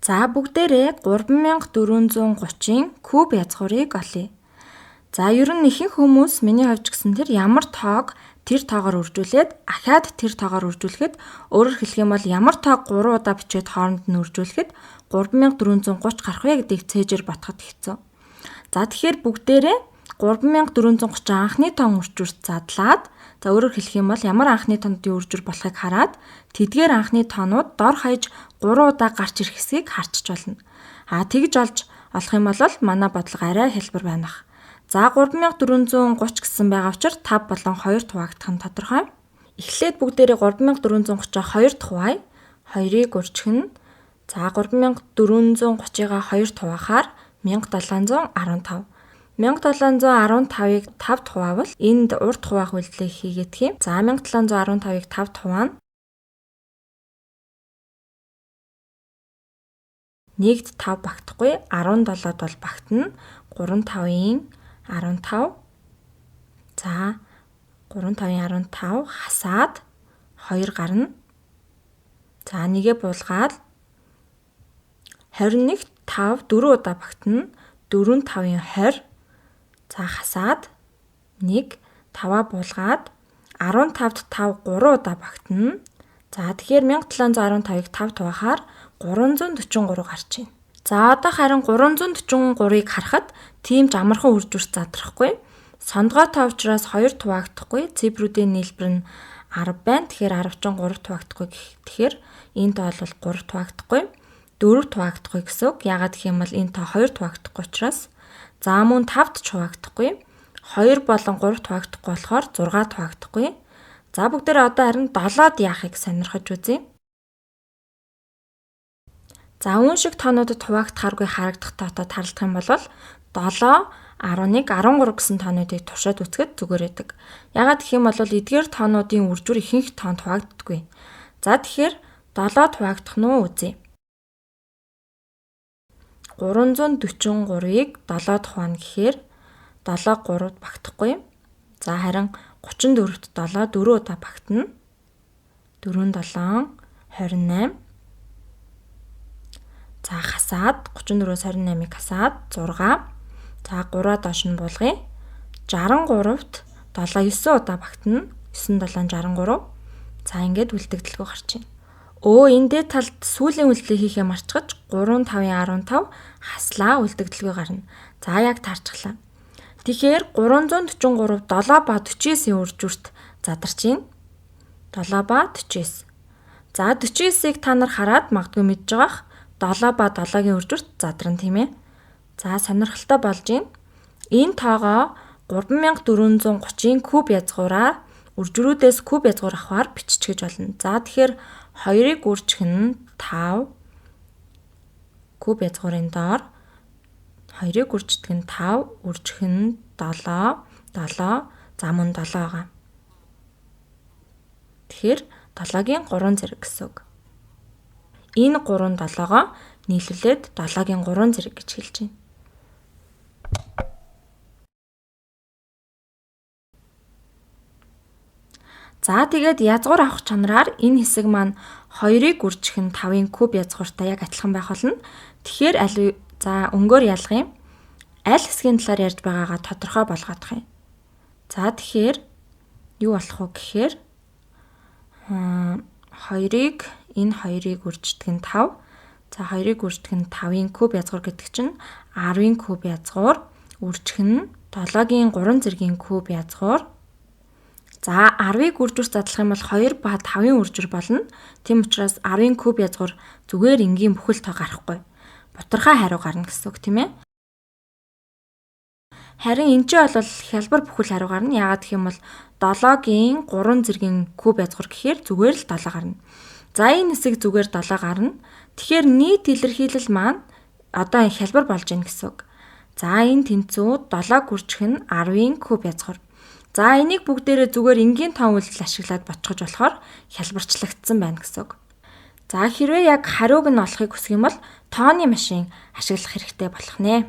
За бүгдээрээ 3430-ын куб язгуурыг олъё. За ер нь ихэнх хүмүүс миний хувьд ч гэсэн тэр ямар тоог тэр тоогоор үржүүлээд ахаад тэр тоогоор үржүүлэхэд, өөрөөр хэлэх юм бол ямар тоог 3 удаа бичээд хооронд нь үржүүлэхэд 3430 гарах вэ гэдгийг цээжээр бодоход хэцүү. За тэгэхээр бүгдээрээ 3430 анхны тоон үржүүрт задлаад, за өөрөөр хэлэх юм бол ямар анхны тоонуудын үржүүр болохыг хараад тэдгээр анхны тоонууд дор хаяж 3 удаа гарч ирэх хэсгийг харчиж болно. А тэгж олж олох юм бол манай бодлого арай хэлбэр байна. За 3430 гэсэн байгаа учраас 5 болон 2 хуваагдах нь тодорхой. Эхлээд бүгдээрээ 3430-аа 2 хуваая. 2-ыг үржих нь за 3430-ыг 2 хуваахаар 1715. 1715-ыг 5 хуваавал энд урд хуваах үйлдэлийг хийгээд юм. За 1715-ыг 5 хуваана. 1-д 5 багтахгүй, 17-д бол багтана. 3 5-ын 15. За 3 5-ын 15 хасаад 2 гарна. За нэгэ буулгаад 21 5 4 удаа багтана. 4 5-ын 20. За хасаад 1 5-аа буулгаад 15-д 5 3 удаа багтана. За тэгэхээр 1715-ыг 5 хуваахаар 343 гарч байна. За одоо харин 343-ыг харахад тийм ч амархан үржүүрт задрахгүй. Сондгой тоо учраас 2 хуваагдахгүй. Цифрүүдийн нийлбэр нь 10 байна. Тэгэхээр 10 чинь 3 хуваагдахгүй. Тэгэхээр энэ тоо бол 3 хуваагдахгүй. 4 хуваагдахгүй гэсэн үг. Яагаад гэх юм бол энэ тоо 2 хуваагдахгүй учраас. За мөн 5-д ч хуваагдахгүй. 2 болон 3 хуваагдахгүй болохоор 6 хуваагдахгүй. За бүгдээрээ одоо харин 7-д яахыг сонирхож үзье. За үүн шиг тоонуудад хуваагдахааргүй харагдах тоотой тарлах юм бол 7, 11, 13 гэсэн тоонуудыг туршаад үзэхэд зүгээр байдаг. Яагаад гэх юм бол эдгээр тоонуудын үржүүр ихэнх тоонд хуваагддаггүй. За тэгэхээр 7-д хуваагдах нь уу үзье. 343-ыг 7-д хуваана гэхээр 7 3-д багтахгүй. За харин 34-т 7 4 удаа багтана. 4 7 28. За хасаад 34-өөс 28-ыг хасаад 6. За 3-аа доош нь буулгая. 63-т 7 9 удаа багтана. 9 7 63. За ингээд үлдэгдэлгүй гарч байна. Энэ дээд талд сүүлийн үйлдэлийг хийхээ марчгаж 3 5-ын 15 хаслаа үлдэгдэлгүй гарна. За яг таарчглаа. Тэгэхээр 343 7 ба 49-ийн үржүүрт задарч байна. 7 ба 49. За 49-ыг та нар хараад магадгүй мэдж байгаах 7 ба 7-гийн үржүүрт задарна тийм ээ. За сонирхолтой болж байна. Энэ тоогоо 3430-ын куб язгуураар үржүүрүүдээс куб язгуур авахар бичиж болно. За тэгэхээр 2-ыг үржих нь 5 куб язгуурын доор 2-ыг үрждэг нь 5 үржих нь 7 7 за мөн 7 байгаа. Тэгэхээр 7-гийн 3 зэрэг гэсэн үг. Энэ 3 7-гоо нийлүүлээд 7-гийн 3 зэрэг гэж хэлж байна. За тэгээд язгуур авах чанараар энэ хэсэг маань 2-ыг үржих нь 5-ын куб язгууртай яг адилхан байх болно. Тэгэхээр аль за өнгөөр ялгая юм. Аль хэсгийн талаар ярьж байгаагаа тодорхой болгоодох юм. За тэгэхээр юу болох вэ гэхээр 2-ыг энэ 2-ыг үрждэг нь 5. За 2-ыг үрждэг нь 5-ын куб язгуур гэдэг чинь 10-ын куб язгуур үржих нь 7-гийн 3 зэргийн куб язгуур. За 10-ыг үржүүр задлах юм бол 2 ба 5-ын үржүүр болно. Тийм учраас 10-ын куб язгуур зүгээр энгийн бүхэл тоо гарахгүй. Бутархай хариу гарна гэсэн үг тийм ээ. Харин энэ чинь бол хялбар бүхэл хариу гарна. Яагаад гэх юм бол 7-гийн 3 зэргийн куб язгуур гэхээр зүгээр л 7 гарна. За энэ хэсэг зүгээр 7 гарна. Тэгэхээр нийт илэрхийлэл маань одоо хялбар болж байна гэсэн үг. За энэ тэнцүү 7 гүржих нь 10-ын куб язгуур. За энийг бүгдээрээ зүгээр энгийн тоон үйлдэл ашиглаад ботцож болохоор хялбарчлагдсан байна гэсэн үг. За хэрвээ яг хариуг нь олохыг хүсэх юм бол тооны машин ашиглах хэрэгтэй болох нэ.